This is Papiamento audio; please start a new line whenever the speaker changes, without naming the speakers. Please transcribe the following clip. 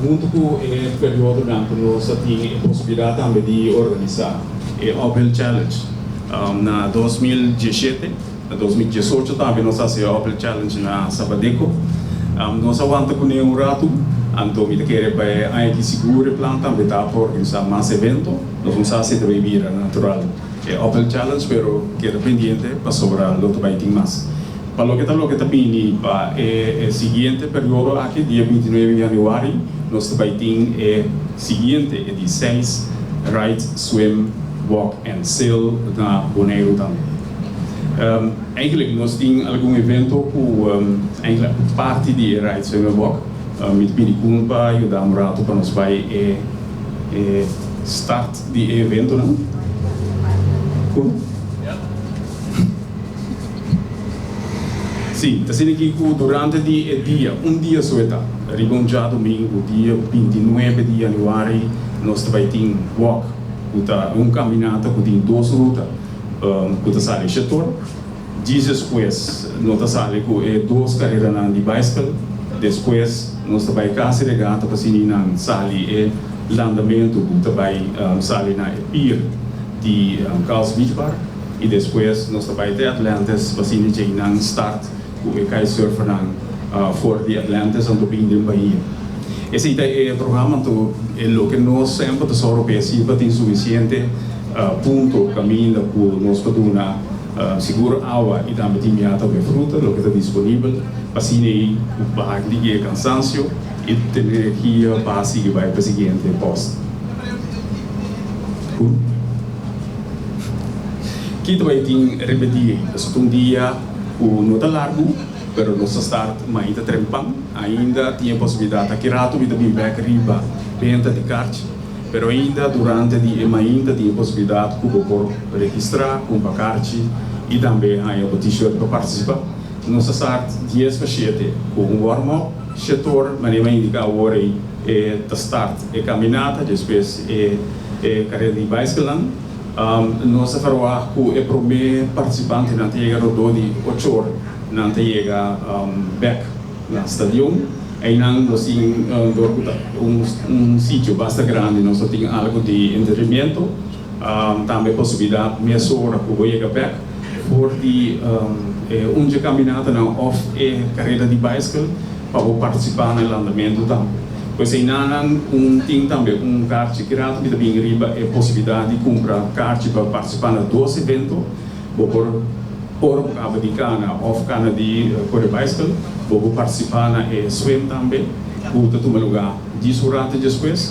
Huntu ku e periodonan ku nos a tin e posibilidat tambe di organisá e Uphill Challenge na 2017, na 2018 tambe nos a hasi e Uphill Challenge na Sabadeco. Nos a wanta kuné un ratu, anto mi ta kere pa e aña aki sigur e plan tambe ta pa organisá mas evento. Nos no sa si ta bai bira natural e Uphill Challenge, pero keda pendiente pasobra lo ta bai tin mas. Pa loke ta loke ta bini pa e siguiente periodo aki, dia 29 di yanüari, nos ta bai tin e siguiente, e di seis Ride, Swim, Walk and Sail na Boneiru tambe. Eigenlijk nos tin algun evento ku eigenlijk parti di e Ride, Swim and Walk. Mi ta pidi Koen pa yuda un rato pa nos bai e start di e eventonan. Koen? Sí, ta asina aki ku durante di e dia, un dia so e ta, riba un djadumingu, dia 29 di yanüari, nos ta bai tin walk, ku ta un kaminata ku tin dos ruta ku ta sali Shetor. Djis despues no ta sali ku e dos kareranan di baiskel. Despues nos ta bai kasi regata pa asina nan sali e landamentu ku ta bai sali na e pier di Carl's Beach Bar. I despues nos ta bai te Atlantis pa asina djei nan start ku e kitesurfernan for di Atlantis anto bin den bahia. Esei ta e programa anto e loke nos semper ta sòru pa e asina pa tin sufisiente punto kaminda ku nos pa duna sigur awa i tambe tin miata ku e fruta loke ta disponibel pa asina ei ku baha di e kansansio i tene energia pa sigui bai pa siguiente post. Ki ta bai tin riba dia ei? Pasobra ta un dia ku no ta largu, pero nos ta start mainta trempan. Ainda tin e posibilidat aki ratu mi ta bin bek riba benta di karchi, pero ainda durante di e mainta tin e posibilidat ku bo por registrá, kumpra karchi i tambe haña bo t-shirt pa partisipá. Nos ta start 6:50 ku un warm-up. Shetor, manera mi a indiká awor ei, e ta start e kaminata, despues e karera di baiskelnan. Nos ta ferwagt ku e promé partisipantenan ta yega rondó di ochor, nan ta yega bèk na stadion. Einan nos tin dor ku ta un sitio basta grandi nos ta tin algu di entretenimiento, tambe posibilidat mesora ku bo yega bèk for di e un dje kaminatanan òf e kareda di baiskel pa bo partisipá na e landamentu tambe. Pues einanan un tin tambe un karchi gratis mi ta bin riba e posibilidat di kumpra karchi pa partisipá na dos evento. Bo por ora bo kaba di kana òf kana di kore baiskel, bo por partisipá na e swim tambe ku ta tuma lugá dies un ratu despues.